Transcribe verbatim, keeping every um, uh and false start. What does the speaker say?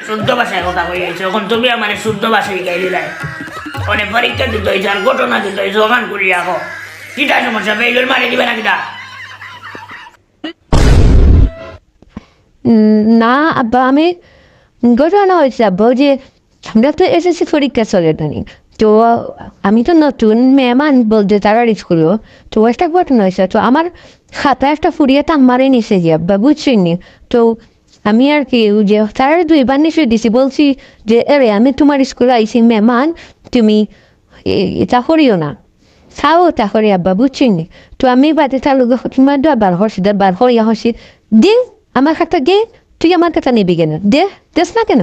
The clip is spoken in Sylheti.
শুদ্ধ ভাষায় কথা কই আইছো, অখন তুমি আমারে শুদ্ধ ভাষায় শিখাই দিলায়। মানে পরীক্ষা দিতে অইছে আর ঘটনা দিতে অইছে, অখান করি রাখো। কিতা সমস্যা, বেইলর মারি দিবে না কিতা? উম, না আব্বা, আমি ঘটনা অইছে আব্বা, ওই যে আমরা তো এসএসসি পরীক্ষা চলে জানি, তো আমি তো নতুন মেহমান বলতে তারার স্কুলও, তো একটা ঘটনা অইছে, তো আমার খাতা একটা ফুরিয়ে তাম মারি নিছে গিয়া আব্বা, বুঝছইন নি? তো আমি আর কি ওই যে তারার দুইবার নিচে দিছি, বলছি যে এরে আমি তোমার স্কুলে আইছি মেহমান, তুমি এ- এটা করিও না, চাও তা করি আব্বা, বুঝছইন নি? তো আমি বাদে তার লগে তোমার দোয়া বার করছি, দে বার করিয়া হসি, দে আমার খাতা দে, তুই আমার খাতা নিবি কেন? দে, দেস না কেন?